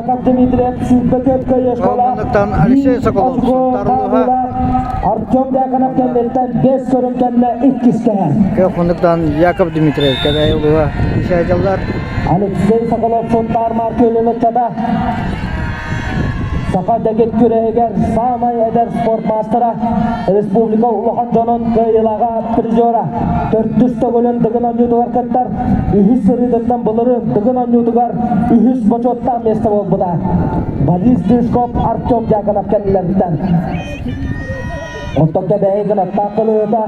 Яков Дмитриев 24 кыайыы школа. Оннуктан Алексей Соколов Сунтар Артем Дьяконов кэнниттэн 5 көрүҥ кэннэ иккистэһэр. Көх Яков Дмитриев Кэбээйи улууһа исээдьаллар. Алексей Соколов Сунтаар Маркелин ыччата Саха дэгит күрэһигэр саамай эдэр спорт маастара, республика улахан дьонун кыайыылааҕа призера, төрдүс төгүлүн Дыгын оонньуутугар кыттар, үһүс сырыытыттан былырыын Дыгын оонньуутугар үһүс бочуоттаах миэстэ буолбута. Борис Дышков, Артем Дьяконов кэннилэриттэн. Оттон Кэбээйи кынаттаах кылыыта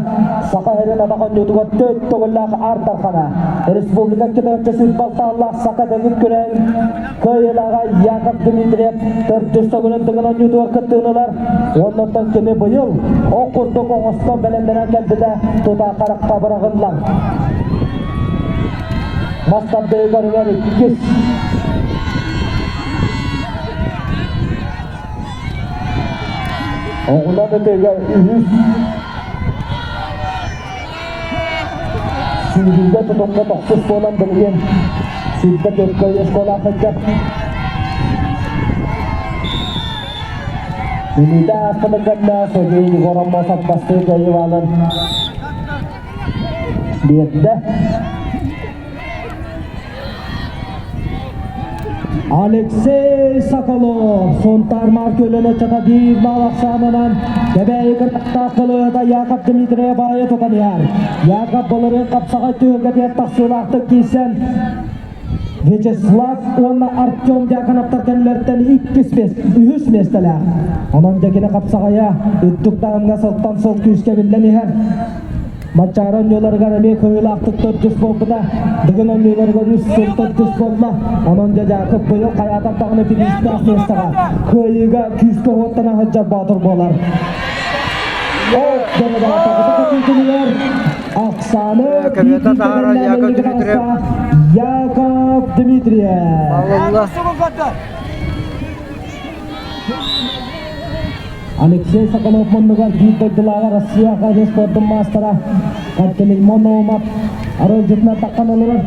Саха сирин атах оонньуутугар төрт төгүллээх Аар Дархана, республика кытарчы сүүрбалтааллаах Саха дэгит күрэһин кыайыылааҕа Яков Дмитриев төрдүс төгүлүн Тыгын оонньуутугар кыттыыны ылар. Оннуттан кини быйыл ох курдук оҥостон бэлэмнэнэн кэлбитэ тута харахха быраҕыллар. Мас тардыы көрүҥэр иккис Оҕунан ытыыга үһүс сүүрүүгэ тутумҥа тохсус буолан билигин сүүрбэ төркө оскуолаах сылдьар. Мүнүүтэ ааспытын кэннэ Сергей Егор Аммосов бастыыр кыайыылааҕын биэрдэ. Алексей Соколов Сунтаар Маркөлөн ыччата биир баал ахсаанынан Кэбээйи кыртахтаах кылыһыта Яков Дмитриев аайы тутан иһэр. Яков былырыын хапсаҕай түһүлгэтигэр тахсыылаахтык киирсэн Вячеслав уонна Артем Дьяконовтар кэннилэриттэн иккис үһүс миэстэлээх. Онон дьэкини хапсаҕайа үрдүк таһымҥа сылтан сыл күүскэ биллэн иһэр. Манчаары оонньууларыгар эмиэ кыайыылаахтык төрдүс буолбута. Дыгын оонньууларыгар үс сыл төрдүс буолла. Онон дьэ Дьаакып быйыл хайаатар даҕаны бириистээх миэстэҕэ кыайыыга күүскэ уоттана сылдьар боотур буолар. Ол дьоно Оксана Кабинета таһаарар Яков Дмитриев. Яков Дмитриев. Алла. Алексей Соколов муннугар биир дойдулааҕа Россия спордун маастара Пантелеймон Наумов арыалдьытынан таххан олорор.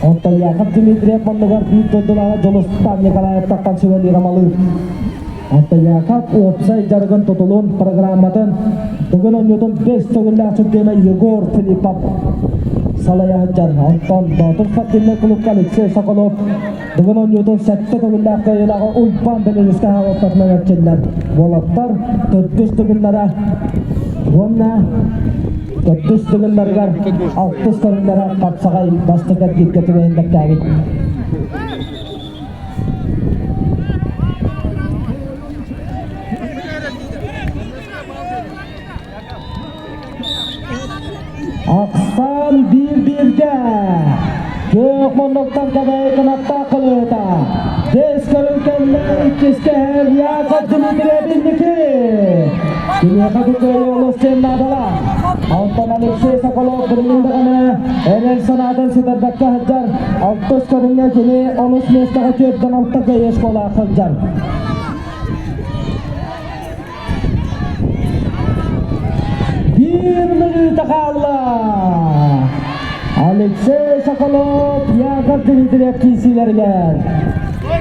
Онтон Яков Дмитриев муннугар биир дойдулааҕа Дьулустан Николаев таххан сүбэлиир амалыыр. Онтон Яков уопсай дьарыгын тутулун программатын Дыгын оонньуутун бэс төгүллээх чемпиона Егор Филиппов салайа сылдьар. Онтон Боотур спортивнай клубка Алексей Соколов Бүгүн оонньуутун сэттэ төгүллээх кыайыылааҕа Уйбаан Бэлэлискэ хаалыктарынан эрчиллэр уолаттар төрдүс төгүллэрэ уонна төрдүс төгүллэригэр алтыс көрүҥнэрэ хапсаҕай бастакы эргииргэ түбэһиннэртээбит. Ахсаан биир-бииргэ Күөх муннуктан кэбээйи кынаттаах кылыыта. Бэс көрүҥ кэннэ иккискэ Яков Дмитриев инники. Киниэхэ бу кыайыы олус диэн наадалаах. Онтон Алексей Соколов билигин даҕаны эрэл санаатын сүтэрбэккэ сылдьар. Алтыс көрүҥҥэ кини онус миэстэҕэ түөртэн алта кыайыы школаах сылдьар. Биир мүнүүтэ хаалла. Алексей Соколов Яков Дмитриев киирсиилэригэр.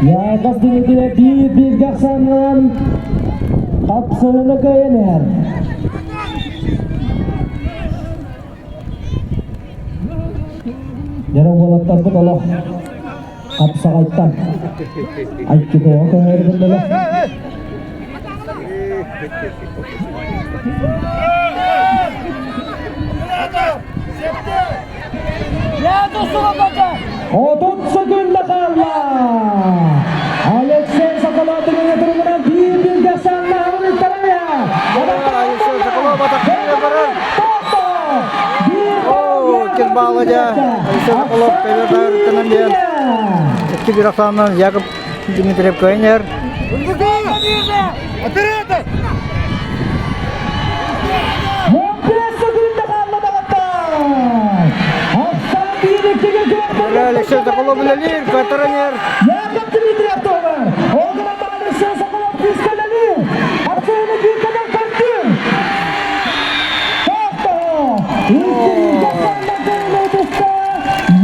Яков Дмитриев биир-бииргэ ахсаанынан хапсыһыны кыайан иһэр. Дьэ уолаттарбыт олох хапсаҕайтан айкидоҕа көһөрүллэлэ. Отут секунда хаалла. Алексей Соколов туругунан биир-бииргэ саннаһын ыттарая. Алексей Соколов атахтарыгар барар. Кирбаала дьэ Алексей Соколов көбөр таарыттанан диэн икки биир ахсаанынан Яков Дмитриев кыайан иһэр. Оператор! Алексей Соколов үлэлиир, кыаттаран иһэр. Яков Дмитриев туһугар! Ол гынан Алексей Соколов күүскэ үлэлиир! Арсений Киркинов көрдүүр!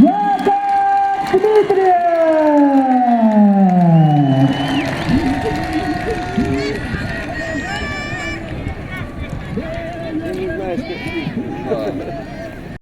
Яков Дмитриев! знаешь, как.